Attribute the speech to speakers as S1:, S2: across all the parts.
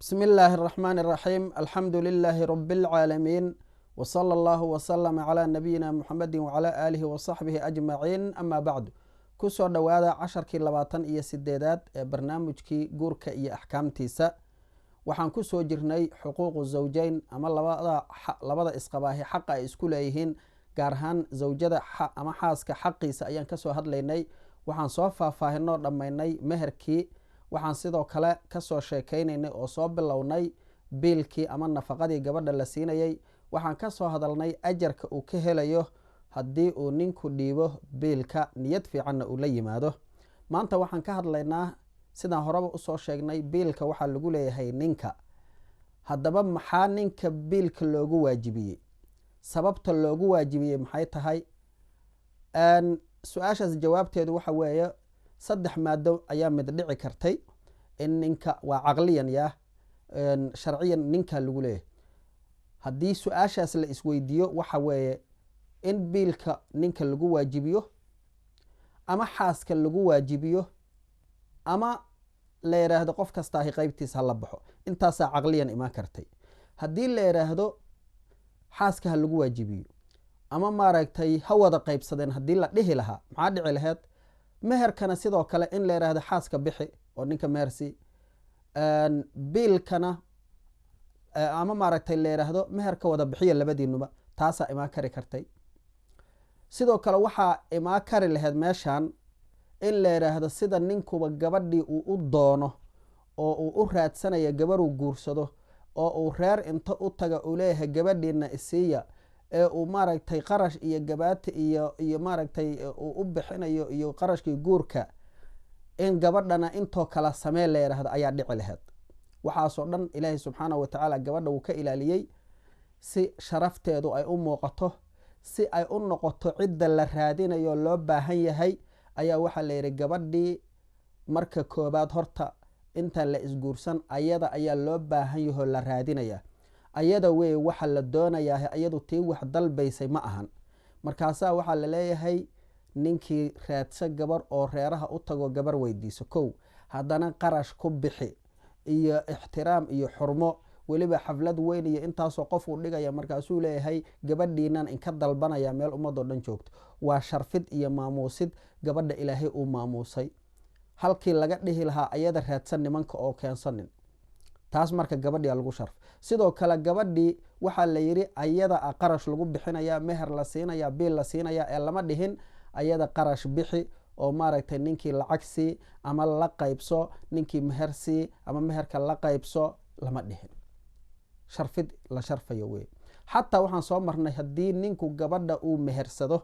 S1: بسم الله الرحمن الرحيم، الحمد لله رب العالمين، وصلى الله وسلم على نبينا محمد وعلى آله وصحبه أجمعين، أما بعد. Kusoo dhowaada casharkii 28aad ee barnaamijkii guurka iyo axkaamtiisa. Waxaan kusoo jirnay xuquuqu zawjeyn, ama labada isqabaahi xaqa ay isku leeyihiin, gaar ahaan zawjada ama xaaska xaqiisa ayaan kasoo hadlaynay. Waxaan soo faahfaahinoo dhammaynay meherkii. Waxaan sidoo kale kasoo sheekeynaynay oo soo bilownay biilkii ama nafaqadii gabadha la siinayay. Waxaan kasoo hadalnay ajarka uu ka helayo haddii uu ninku dhiibo biilka, niyad fiicanna uu la yimaado. Maanta waxaan ka hadlaynaa, sidaan horeba usoo sheegnay, biilka waxaa lagu leeyahay ninka. Haddaba maxaa ninka biilka loogu waajibiyey? Sababta loogu waajibiyey maxay tahay? Su-aashaas jawaabteedu waxa weeye saddex maado ayaa mid dhici kartay. In ninka waa caqliyan yaa sharciyan ninka lagu leeyahay, haddii su-aashaas la isweydiiyo, waxa weeye in biilka ninka lagu waajibiyo, ama xaaska lagu waajibiyo, ama la yidhaahdo qof kastaahi qeybtiis hala baxo. Intaasaa caqliyan imaan kartay. Haddii la yidhaahdo xaaska ha lagu waajibiyo ama maaragtay ha wada qaybsadeen, haddii la dhihi lahaa, maxaa dhici laheyd? Meherkana sidoo kale in la yidhaahdo xaaska bixi oo ninka mehersi, biilkana ama maaragtay la yidhaahdo meherka wada bixiya labadiinuba, taasaa imaan kari kartay. Sidoo kale waxaa imaan kari laheyd meeshan in la yidhaahdo sida ninkuba gabadhii uu u doono oo uu u raadsanaya gabaruu guursado, oo uu reer inta u taga uu leeyahay gabadhiina isiiya, ee uu maaragtay qarash iyo gabaati iyo maaragtay uu u bixinayo iyo qarashkii guurka, in gabadhana intoo kala samee la yidhaahdo ayaa dhici laheyd. Waxaasoo dhan Ilaahay subxaanahu watacaala gabadha wuu ka ilaaliyey, si sharafteedu ay u muuqato, si ay u noqoto cidda la raadinayo loo baahan yahay. Ayaa waxaa la yidhi gabadhii marka koobaad horta intaan la isguursan ayada ayaa loo baahan yahoo la raadinaya, ayada wey waxa la doonayaa, ayadu tii wax dalbaysay ma ahan. Markaasaa waxaa la leeyahay ninkii raadso gabar oo reeraha u tago, gabar weydiiso kow, haddana qarash ku bixi iyo ixtiraam iyo xurmo, weliba xaflad weyn iyo intaasoo qof uu dhigaya. Markaasuu leeyahay gabadhiinan inka dalbanaya meel ummadoo dhan joogto. Waa sharfid iyo maamuusid gabadha Ilaahay uu maamuusay, halkii laga dhihi lahaa ayada raadsan nimanka oo keensanin. Taas marka gabadhia lagu sharf. Sidoo kale gabadhii waxaa la yidhi ayada a qarash lagu bixinaya, meher la siinaya, biil la siinaya, ee lama dhihin ayada qarash bixi oo maaragtay ninkii lacag sii ama la qaybso, ninkii meher sii ama meherka la qaybso lama dhihin. Sharfid la sharfayo wey. Xataa waxaan soo marnay haddii ninku gabadha uu mehersado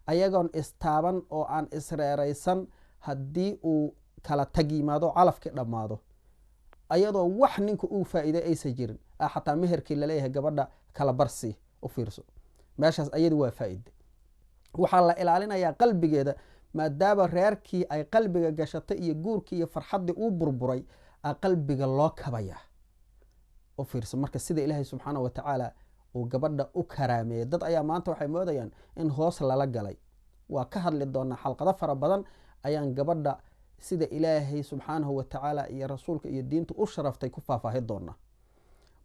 S1: ayagoon istaaban oo aan isreeraysan, haddii uu kala tag yimaado, calafkii dhammaado, ayadoo wax ninku uu faa-iiday aysan jirin, xataa meherkii laleeyahay gabadha kala barsi. U fiirso meeshaas, ayadu waa faa-ide. Waxaa la ilaalinayaa qalbigeeda, maadaama reerkii ay qalbiga gashatay iyo guurkii iyo farxaddii uu burburay, a qalbiga loo kabayaa. U fiirso marka sida Ilaahay subxaana wa tacaala uu gabadha u karaameeyey. Dad ayaa maanta waxay moodayaan in hoos lala galay. Waa ka hadli doonaa xalqado fara badan ayaan gabadha sida Ilaahay subxaanahu wa tacaala iyo rasuulka iyo diinta u sharaftay ku faahfaahi doonaa.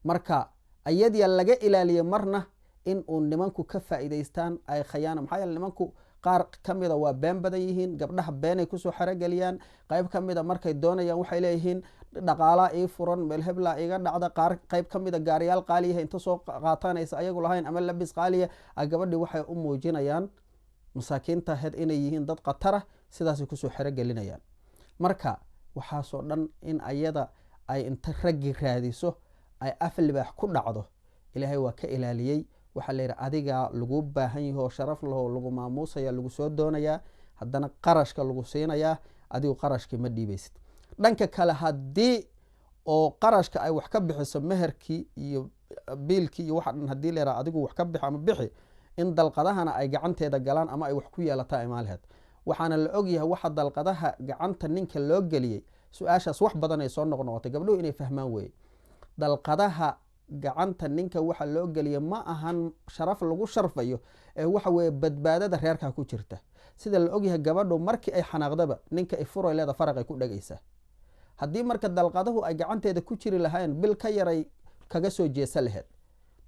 S1: Marka ayadiya laga ilaaliyey marna in uu nimanku ka faa'iidaystaan, ay khayaana. Maxaa yeele nimanku qaar ka mida waa been badan yihiin, gabdhaha beenay kusoo xerogeliyaan. Qayb ka mida markay doonayaan waxay leeyihiin dhaqaalaa ii furan, meel heblaa iga dhacda. Qaar qayb ka mida gaariyaal qaaliyaha inta soo qaatanaysa ayagu lahayn ama labis qaaliya a gabadhii waxay u muujinayaan masaakiinta head inay yihiin dad khatara, sidaasay kusoo xerogelinayaan. Marka waxaasoo dhan in ayada ay inta raggi raadiso ay af libaax ku dhacdo, Ilaahay waa ka ilaaliyey. Waxaa la yidhi adigaa lagu baahan yaho, sharaf laho, lagu maamuusaya, lagu soo doonayaa, haddana qarashka lagu siinayaa, adigu qarashkii ma dhiibaysid. Dhanka kale haddii oo qarashka ay wax ka bixiso, meherkii iyo biilkii iyo waxa dhan, hadii la yidhaha adigu wax ka bixi ama bixi, in dalqadahana ay gacanteeda galaan ama ay wax ku yeelataa imaan laheyd. Waxaana la ogyahay waxa dalqadaha gacanta ninka loo geliyey. Su-aashaas wax badan ay soo noqnoqotay, gabdhuhu inay fahmaan weeye. Dalqadaha gacanta ninka waxa loo geliya ma ahan sharaf lagu sharfayo, ee waxa weeye badbaadada reerkaa ku jirta. Sida la ogyahay, gabadhu markii ay xanaaqdaba ninka ifuray leeda, faraqay ku dhegaysaa. Haddii marka dalqadahu ay gacanteeda ku jiri lahaayeen, bil ka yaray kaga soo jeesa laheyd.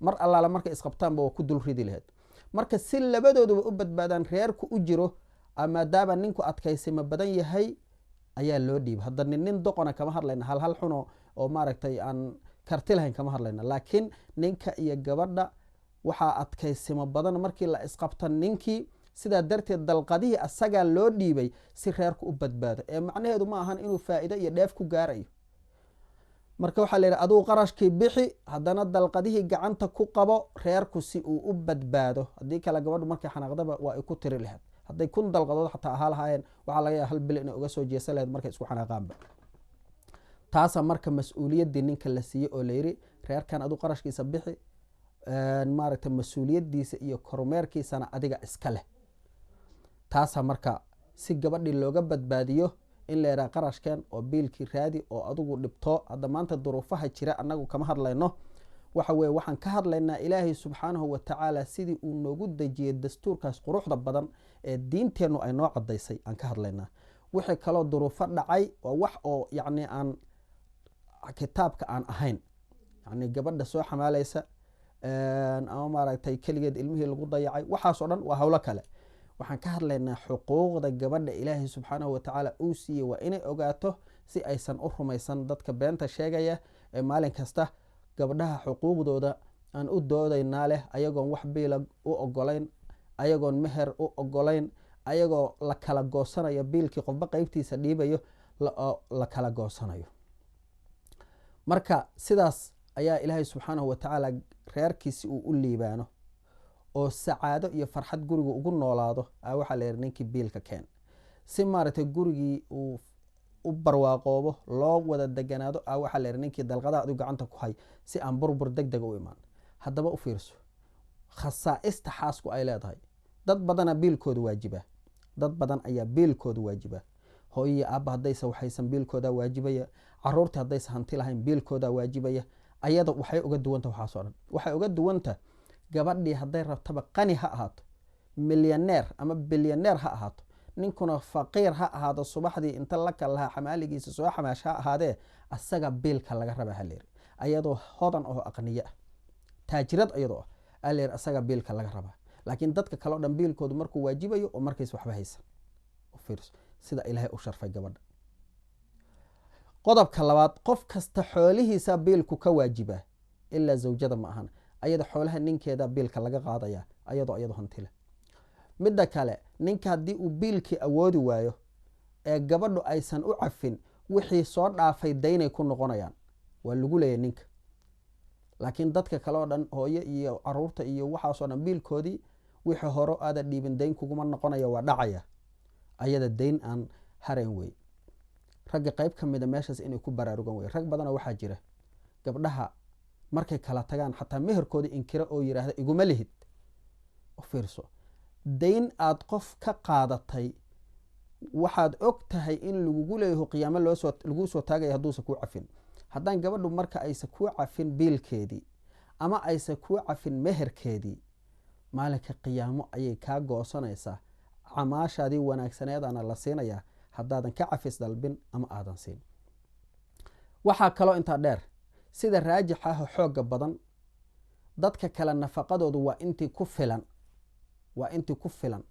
S1: Mar allaala markay isqabtaanba waa ku dul ridi laheyd. Marka si labadooduba u badbaadaan, reerku u jiro, maadaama ninku adkaysima badan yahay, ayaa loo dhiibay. Hadda nin doqona kama hadlayna, hal hal xuno oo maaragtay aan karti lahayn kama hadlayna, laakiin ninka iyo gabadha waxaa adkaysimo badan markii la isqabta ninkii. Sidaa darteed dalqadihii asagaa loo dhiibay si reerku u badbaado, ee macnaheedu ma ahan inuu faa'iido iyo dheef ku gaarayo. Marka waxaa la yidhi, aduu qarashkii bixi, haddana dalqadihii gacanta ku qabo, reerku si uu u badbaado. Haddii kale gabadhu markay xanaaqdaba waa ay ku tiri lahayd. Hadday 1000 dalqadood xataa ahaa lahaayeen, waxaa laga yaaba hal bil inay uga soo jeesan lahayd markay isku xanaaqaanba. Taasaa marka mas-uuliyaddii ninka la siiyey oo layidhi, reerkan aduu qarashkiisa bixi, maaragta, mas-uuliyaddiisa iyo kormeerkiisana adiga iska leh. Taasaa marka si gabadhii looga badbaadiyo in la yidhaha qarashkeen oo biilkii raadi oo adigu dhibto. Hadda maanta duruufaha jira annagu kama hadlayno. Waxa weye, waxaan ka hadlaynaa Ilaahay subxaanahu wa tacaala sidii uu noogu dejiyey dastuurkaas quruxda badan ee diinteennu ay noo cadaysay aan ka hadlaynaa. Wixii kaloo duruufo dhacay waa wax oo yacni aan kitaabka aan ahayn, yacni gabadha soo xamaalaysa ama maaragtay keligeed ilmihii lagu dayacay, waxaasoo dhan waa howlo kale. Waxaan ka hadlaynaa xuquuqda gabadha Ilaahay subxaanahu watacaala uu siiyey. Waa inay ogaato si aysan u rumaysan dadka beenta sheegaya ee maalin kasta gabdhaha xuquuqdooda aan u doodaynaa leh, ayagoon wax biila u ogolayn, ayagoon meher u ogolayn, ayagoo la kala goosanayo biilkii, qofba qeybtiisa dhiibayo, la kala goosanayo. Marka sidaas ayaa Ilaahay subxaanahu watacaala reerkiisi uu u liibaano oo sacaado iyo farxad guriga ugu noolaado waxaa la yihi, ninkii biilka keen, si maaragtay gurigii uu u barwaaqoobo, loo wada deganaado. Waxaa la yihi, ninkii dalqadaha adigu gacanta ku hay, si aan burbur deg dega u imaan. Haddaba u fiirso khasaa'ista xaasku ay leedahay. Dad badana biilkooda waajiba, dad badan ayaa biilkooda waajiba. Hooyo iyo aabba haddaysa waxaysan, biilkooda waajibaya. Caruurtii haddaysa hanti lahayn, biilkooda waajibaya. Ayada waxay uga duwanta waxaasoo dhan, waxay uga duwanta gabadhii hadday rabtaba qani ha ahaato, milyaneer ama bilyaneer ha ahaato, ninkuna faqiir ha ahaado, subaxdii inta la kal lahaa xamaaligiisa soo xamaash ha ahaadee, asaga biilka laga raba halayiri. Ayadoo hodan oo aqniye ah, taajirad ayadoo ah, alayiri asaga biilka laga rabaa. Laakiin dadka kale o dhan biilkoodu markuu waajibayo oo markays waxba haysan. Fiirso sida Ilaahay u sharfay gabadha. Qodobka labaad, qof kasta xoolihiisa biilku ka waajibaa ilaa zawjada ma ahan. Ayada xoolaha ninkeeda biilka laga qaadaya, ayadoo hantile. Midda kale, ninka haddii uu biilkii awoodi waayo ee gabadhu aysan u cafin, wixii soo dhaafay daynay ku noqonayaan, waa lagu leeyahy ninka. Laakiin dadka kale oo dhan, hooyo iyo caruurta iyo waxaasoo dhan, biilkoodii wixii hore aada dhiibin dayn kuguma noqonaya, waa dhacaya. Ayada dayn aan harayn wey. Ragga qayb ka mida meeshaas inay ku baraarugan wey. Rag badanoo waxaa jira gabdhaha markay kala tagaan xataa meherkooda inkira oo yiraahda iguma lihid. U fiirso, dayn aada qof ka qaadatay waxaad og tahay in lagugu leeyaho, qiyaamo loosoo laguu soo taagaya hadduusa kuu cafin. Haddaan gabadhu marka aysa kuu cafin biilkeedii ama aysa kuu cafin meherkeedii, maalinka qiyaamo ayay kaa goosanaysaa. Camaashaadii wanaagsaneedana la siinayaa haddaadan ka cafis dalbin ama aadan siin. Waxaa kaloo intaa dheer, sida raajix ah xoogga badan, dadka kale nafaqadoodu waa intii ku filan, waa intii ku filan,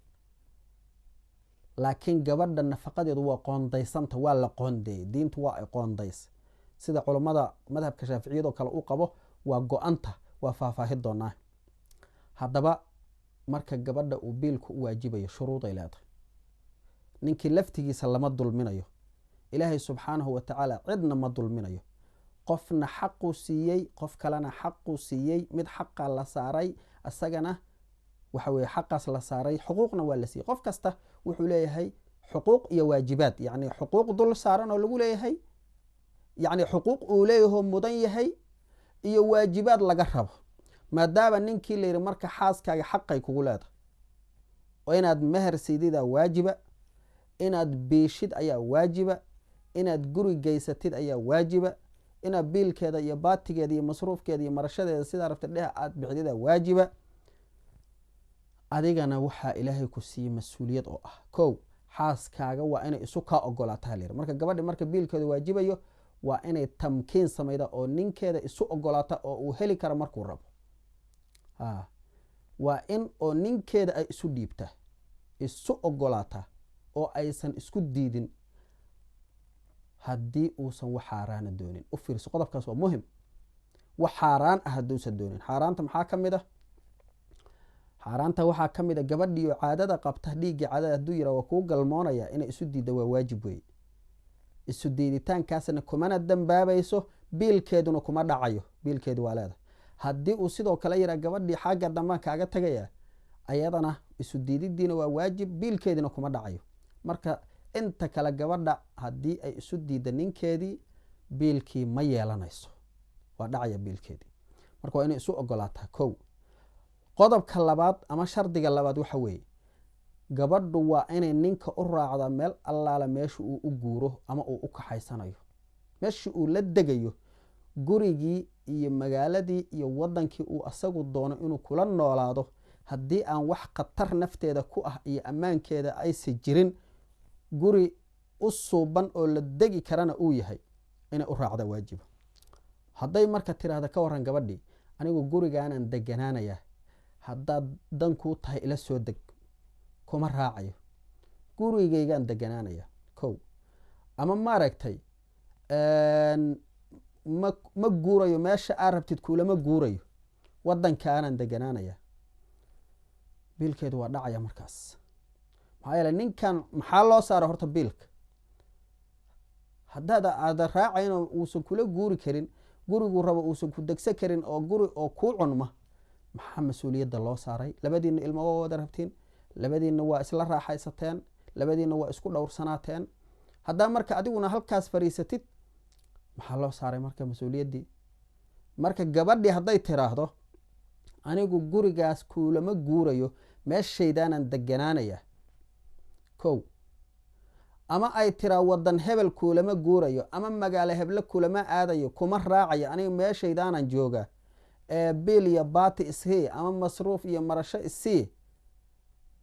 S1: laakiin gabadha nafaqadeedu waa qoondaysanta, waa la qoondeeyey. Diintu waa ay qoondays, sida culammada madhabka shaaficiyadoo kale uu qabo, waa go-anta, waa faahfaahi doonaa. Haddaba marka gabadha uu biilku u waajibayo, shuruuday leedahay. Ninkii laftigiisa lama dulminayo. Ilaahay subxaanahu wa tacaala cidna ma dulminayo. Qofna xaquu siiyey, qof kalena xaquu siiyey. Mid xaqa la saaray, isagana waxa weye xaqaas la saaray, xuquuqna waa la siiyey. Qof kasta wuxuu leeyahay xuquuq iyo waajibaad, yacni xuquuq dul saaran oo lagu leeyahay, yacni xuquuq uu leeyaho mudan yahay, iyo waajibaad laga rabo. Maadaama ninkii la yidhi marka xaaskaaga xaqay kugu leedahay oo inaad meher siididaa waajiba, inaad biishid ayaa waajiba, inaad guri geysatid ayaa waajiba, inaad biilkeeda iyo baatigeeda iyo masruufkeeda iyo marashadeeda sidaa rabta dheh aada bixididaa waajiba. Adigana waxaa Ilaahay ku siiyey mas-uuliyad oo ah kow Xaaskaaga waa inay isu kaa ogolaataa layiri. Marka gabadhi marka biilkeeda waajibayo waa inay tamkiin samayda oo ninkeeda isu ogolaata oo uu heli karo markuu rabo. Waa in oo ninkeeda ay isu dhiibtaa, isu ogolaataa oo aysan isku diidin haddii uusan wax xaaraana doonin. U fiirso, qodobkaas waa muhim. Wax xaaraan ah hadduusan doonin. Xaaraanta maxaa ka mid ah? Xaaraanta waxaa ka mid a gabadhiio caadada qabta, dhiiggii caadada hadduu yira waa kuu galmoonaya, inay isu diidda waa waajib weeye. Isu diiditaankaasna kumana dambaabayso, biilkeeduna kuma dhacayo, biilkeedu waa leedahay. Haddii uu sidoo kale yiraa gabadhii xagga dambaan kaaga tagaya, ayadana isu diididiina waa waajib, biilkeedina kuma dhacayo. Marka inta kale gabadha haddii ay isu diidda ninkeedii, biilkii ma yeelanayso, waa dhacaya biilkeedii. Marka waa inay isu ogolaataa. Kow, qodobka labaad ama shardiga labaad waxa weeye, gabadhu waa inay ninka u raacda meel allaala meesha uu u guuro ama uu u kaxaysanayo, meeshii uu la degayo, gurigii iyo magaaladii iyo wadankii uu asagu doono inuu kula noolaado. Haddii aan wax khatar nafteeda ku ah iyo ammaankeeda aysa jirin, guri u suuban oo la degi karana uu yahay, inay u raacda waajiba. Hadday marka tiraahda, ka waran gabadhii, anigu gurigaanan deganaanayaa, haddaad dan kuu tahay ila soo deg, kuma raacayo, gurigaygaan deganaanaya, kow. Ama maaragtay ma guurayo, meesha aa rabtid kuulama guurayo, wadankaanaan deganaanaya, biilkeedu waa dhacaya markaas. Maxaa yeele ninkan maxaa loo saara horta biilka? Haddaad aada raacayn oo uusan kula guuri karin, guriguu rabo uusan ku degsan karin oo guri oo kuu cunma, maxaa mas-uuliyadda loo saaray? Labadiina ilmo waa wada rabtiin, labadiina waa isla raaxaysateen, labadiina waa isku dhowrsanaateen. Haddaa marka adiguna halkaas fariisatid, maxaa loo saaray marka mas-uuliyaddii? Marka gabadhii hadday tiraahdo anigu gurigaas kuulama guurayo, meeshaydaanaan deganaanaya, kow. Ama ay tiraa wadan hebel kuulama guurayo ama magaalo heble kulama aadayo, kuma raacayo, aniga meeshaydaanan jooga, ee biil iyo baati isii ama masruuf iyo marasho isii,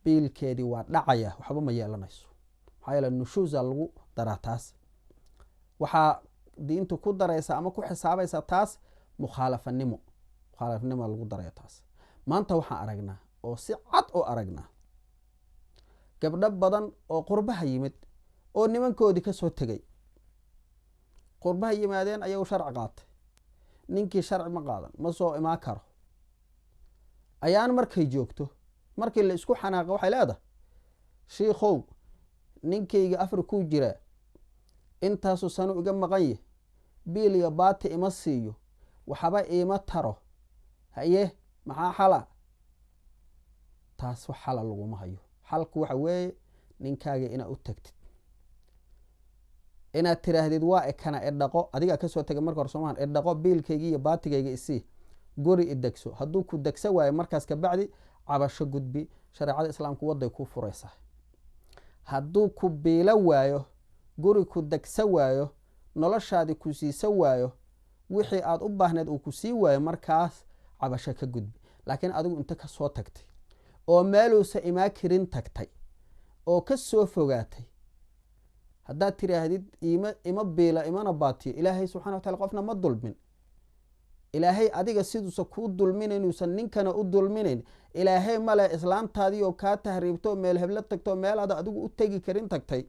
S1: biilkeedii waa dhacaya, waxba ma yeelanayso. Maxaa yeele nushuusa lagu daraa taas, waxaa diintu ku daraysa ama ku xisaabaysa taas mukhaalafanimo, mukhaalafanimo lagu daraya taas. Maanta waxaan aragnaa oo si cad u aragnaa gabdho badan oo qurbaha yimid oo nimankoodii kasoo tegay. Qurbaha yimaadeen ayagu sharci qaatay, ninkii sharci ma qaadan, ma soo imaan karo. Ayaan markay joogto, markii la isku xanaaqa, waxay leedahay, shiikhow, ninkayga Afrikuu jiraa, intaasuu sanu iga maqan yah, biil iyo baati ima siiyo, waxba iima taro, haye maxaa xala? Taas wax xala laguma hayo. Xalku waxa weeye ninkaaga inaad u tagtid, inaad tiraahdid waa ekana, idhaqo, adigaa kasoo tegay marka hore soomahan, idhaqo, biilkayga iyo baatigayga isii, guri idegso. Hadduu ku degso waayo, markaas kabacdi cabasho gudbi, shareecada islaamku waday kuu furaysaa. Hadduu ku biilo waayo, guri ku degso waayo, noloshaadi ku siiso waayo, wixii aada u baahneed uu ku sii waayo, markaas cabasho ka gudbi. Laakiin adigu inta kasoo tagtay oo meeluusa imaa karin tagtay oo ka soo fogaatay, haddaad tiraahdid ima biila imana baatiyo, Ilaahay subxana wa taala qofna ma dulmin. Ilaahay adiga siduusa kuu dulminayn uusan ninkana u dulminayn. Ilaahay male islaantaadii oo kaa tahriibto, meel heblo tagto, meel aada adigu u tegi karin tagtay,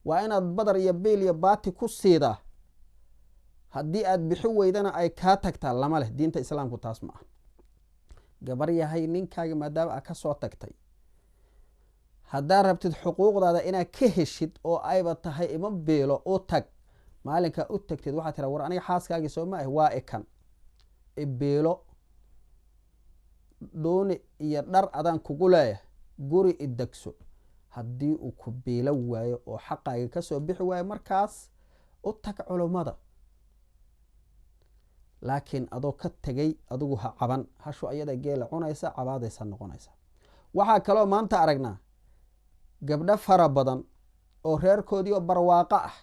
S1: waa inaad badar iyo biil iyo baati ku siidaa, haddii aad bixi weydana ay kaa tagtaa. Lama leh, diinta islaamku taas ma ah. Gabar yahay, ninkaaga maadaama aad kasoo tagtay, haddaad rabtid xuquuqdaada inaad ka heshid oo ayba tahay ima biilo, u tag. Maalinkaa u tagtid waxaa tira, war aniga xaaskaagii soo ma ah, waa ikan, ibiilo, dhuuni iyo dhar adaan kugu leeyahay, guri idegso. Haddii uu ku biilo waayo oo xaqaaga kasoo bixi waayo, markaas u tag culummada. Laakiin adoo ka tegay adigu ha caban, hashu ayada geela cunaysa cabaadaysa noqonaysa. Waxaa kaloo maanta aragnaa gabdho fara badan oo reerkoodii oo barwaaqo ah,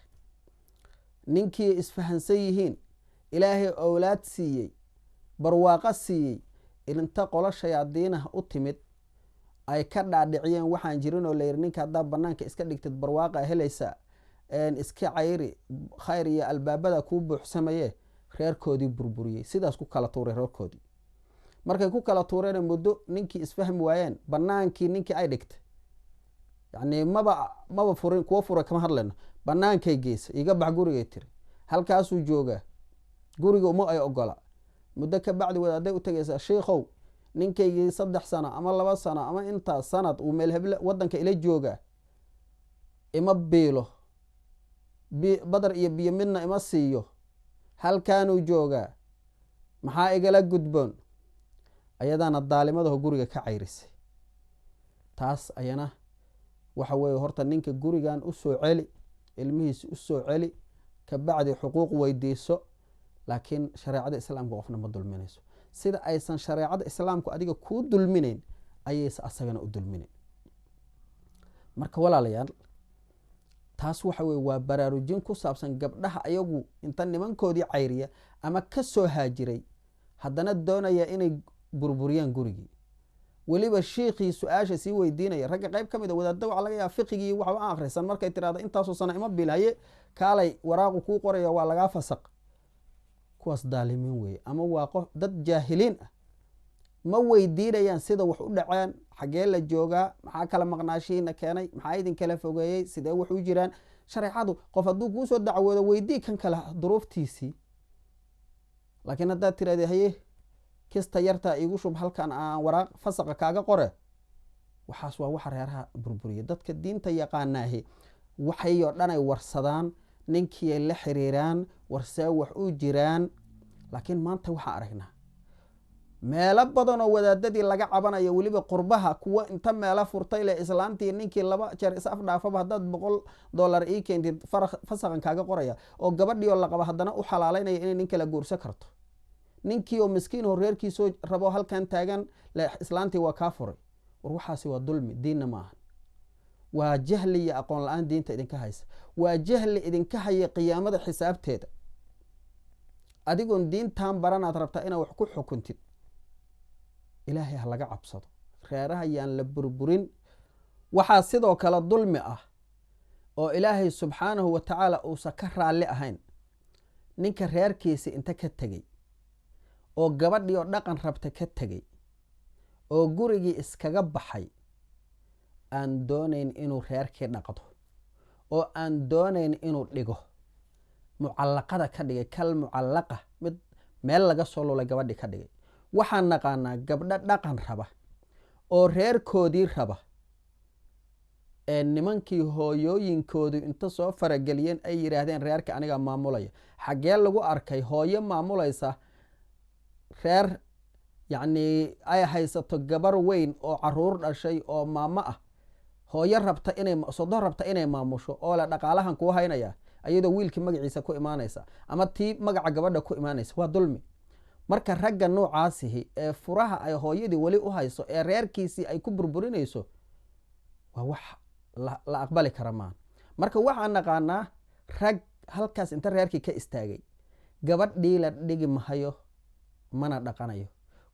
S1: ninkii isfahansan yihiin, Ilaahay owlaad siiyey, barwaaqo siiyey, inta qolo shayaadiinaha u timid. Ay ka dhaadhiciyeen waxaan jirin oo layidhi ninka haddaa banaanka iska dhigtid barwaaqa helaysa, iska cayri, khayr iyo albaabada kuu buuxsamaye, reerkoodii burburiyey, sidaas ku kala tuuray reerkoodii. Markay ku kala tuureen muddo, ninkii isfahmi waayeen, banaankii ninkii ay dhigtay, yacni maba furin, kuwa fura kama hadlayno, banaankay geysa, iga bax gurigay tiri. Halkaasuu joogaa, guriga uma ay ogola. Muddo ka bacdi wadaaday u tegaysaa: "Shiikhow, ninkaygii 3 sano ama 2 sano ama intaas sanad uu meel heble wadanka ila joogaa, ima biilo, badar iyo biyo midna ima siiyo, halkaanuu joogaa, maxaa igala gudboon?" Ayadaana daalimadaho guriga ka cayrisay. Taas ayana waxa weeye, horta ninka gurigan usoo celi, ilmihiisa usoo celi, kabacdi xuquuq weydiiso. Laakiin shareecada Islaamka qofna ma dulminayso. Sida aysan shareecada Islaamku adiga kuu dulminayn ayaysa asagana u dulminayn. Marka walaalayaal, taas waxa weye waa baraarujin ku saabsan gabdhaha ayagu inta nimankoodii cayriya ama ka soo haajiray, haddana doonaya inay burburiyaan gurigii. Weliba shiikhii su-aasha sii weydiinaya. Ragga qayb ka mid a wadaadda waxaa laga yaaba fiqigii waxba aan akhrisan. Markay tirahdo intaasoo sana ima bilhaye, kaalay, waraaqu kuu qoraya, waa lagaa fasaq. Kuwaas daalimiin weeye ama waa qof dad jaahiliin ah. Ma weydiinayaan sida wax u dhaceen, xaggee la joogaa, maxaa kala maqnaashihiina keenay, maxaa idin kala fogeeyey, sidee wax u jiraan. Shareecadu qof hadduu kuusoo dacwoodo, weydii kan kale duruuftiisii. Laakiin haddaad tirahda, "Haye, kista yartaa iigu shub halkan aan waraaq fasaqa kaaga qore," waxaas waa waxa reeraha burburiya. Dadka diinta yaqaanaahi waxayoo dhan ay warsadaan, ninkiiay la xiriiraan, warsee wax u jiraan. Laakiin maanta waxaan aragnaa meelo badan oo wadaadadii laga cabanayo, weliba qurbaha, kuwa inta meelo furtay le islaantii ninkii laba jeer is afdhaafaba, "Haddaad $100 ii keentid, fasaqan kaaga qoraya," oo gabadhii oo la qaba haddana u xalaaleynaya inay nin kala guursan karto. Ninkii oo miskiin oo reerkiisoo rabo halkan taagan le islaantii waa kaa furay. War waxaasi waa dulmi, diinna ma ahan. Waa jahli iyo aqoon la-aan diinta idinka haysa, waa jahli idinka haya qiyaamada xisaabteeda. Adigoon diintan baranaad rabtaa inaad wax ku xukuntid. Ilaahay ha laga cabsado, reeraha yaan la burburin. Waxaa sidoo kale dulmi ah oo Ilaahay subxaanahu wa tacaala uusan ka raalli ahayn ninka reerkiisi inta ka tegey oo gabadhii oo dhaqan rabta ka tegey oo gurigii iskaga baxay, aan doonayn inuu reerkii dhaqdo oo aan doonayn inuu dhigo, mucallaqada ka dhigay, kal mucallaqa, mid meel laga soo lulay gabadhii ka dhigay. Waxaan naqaanaa gabdho dhaqan raba oo reerkoodii raba ee nimankii hooyooyinkoodu inta soo farageliyeen ay yidhaahdeen, "Reerka anigaa maamulaya." Xaggee lagu arkay hooyo maamulaysa reer? Yacnii ay haysato gabar weyn oo caruur dhashay oo maamo ah, hooyo rabta inay sodo rabta inay maamusho oo le dhaqaalahan kuu haynaya, ayadoo wiilkii magaciisa ku imaanaysa ama tii magaca gabadha ku imaanaysa. Waa dulmi. Marka ragga noocaasihi ee furaha ay hooyadii weli u hayso ee reerkiisii ay ku burburinayso, waa wax la aqbali kara maaha. Marka waxaan naqaanaa rag halkaas inta reerkii ka istaagay, gabadhii la dhigi mahayo mana dhaqanayo.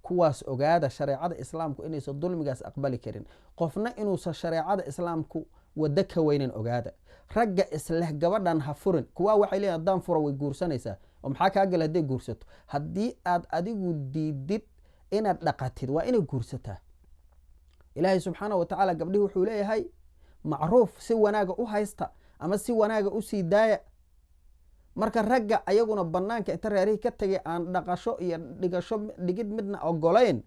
S1: Kuwaas ogaada shareecada Islaamku inaysan dulmigaas aqbali karin, qofna inuusan shareecada Islaamku waddo ka weynin. Ogaada ragga isleh gabadhan ha furin. Kuwaa waxay leeyihin, "Haddaan furo way guursanaysaa." Oo maxaa kaa gala hadday guursato? Haddii aad adigu diidid inaad dhaqatid, waa inay guursataa. Ilaahay subxaana wa tacaala gabdhihii wuxuu leeyahay macruuf, si wanaaga u haysta ama si wanaaga usii daaya. Marka ragga ayaguna banaanka inta reerihii ka tegay aan dhaqasho iyo dhigasho dhigid midna ogolayn,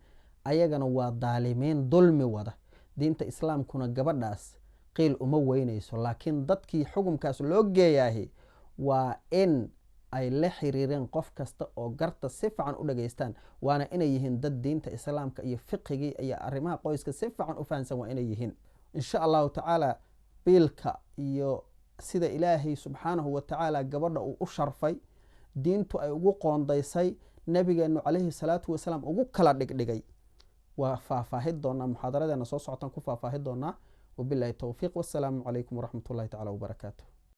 S1: ayagana waa daalimiin dulmi wada. Diinta Islaamkuna gabadhaas qiil uma weynayso. Laakiin dadkii xukumkaas loo geeyaahi waa in ay la xiriireen qof kasta oo garta si fiican u dhageystaan, waana inay yihiin dad diinta Islaamka iyo fiqigii iyo arrimaha qoyska si fiican u fahansan waa inay yihiin. Insha Allahu tacaala, biilka iyo sida Ilaahay subxaanahu wa tacaala gabadha uu u sharfay, diintu ay ugu qoondaysay, nabigeenu calayhi salaatu wasalaam ugu kala dhigdhigay, waa faahfaahi doonaa muxaadaradeena soo socotaan ku faahfaahi doonaa. Wabilahi towfiiq, wasalaamu calaykum waraxmat ullahi tacala wabarakaatu.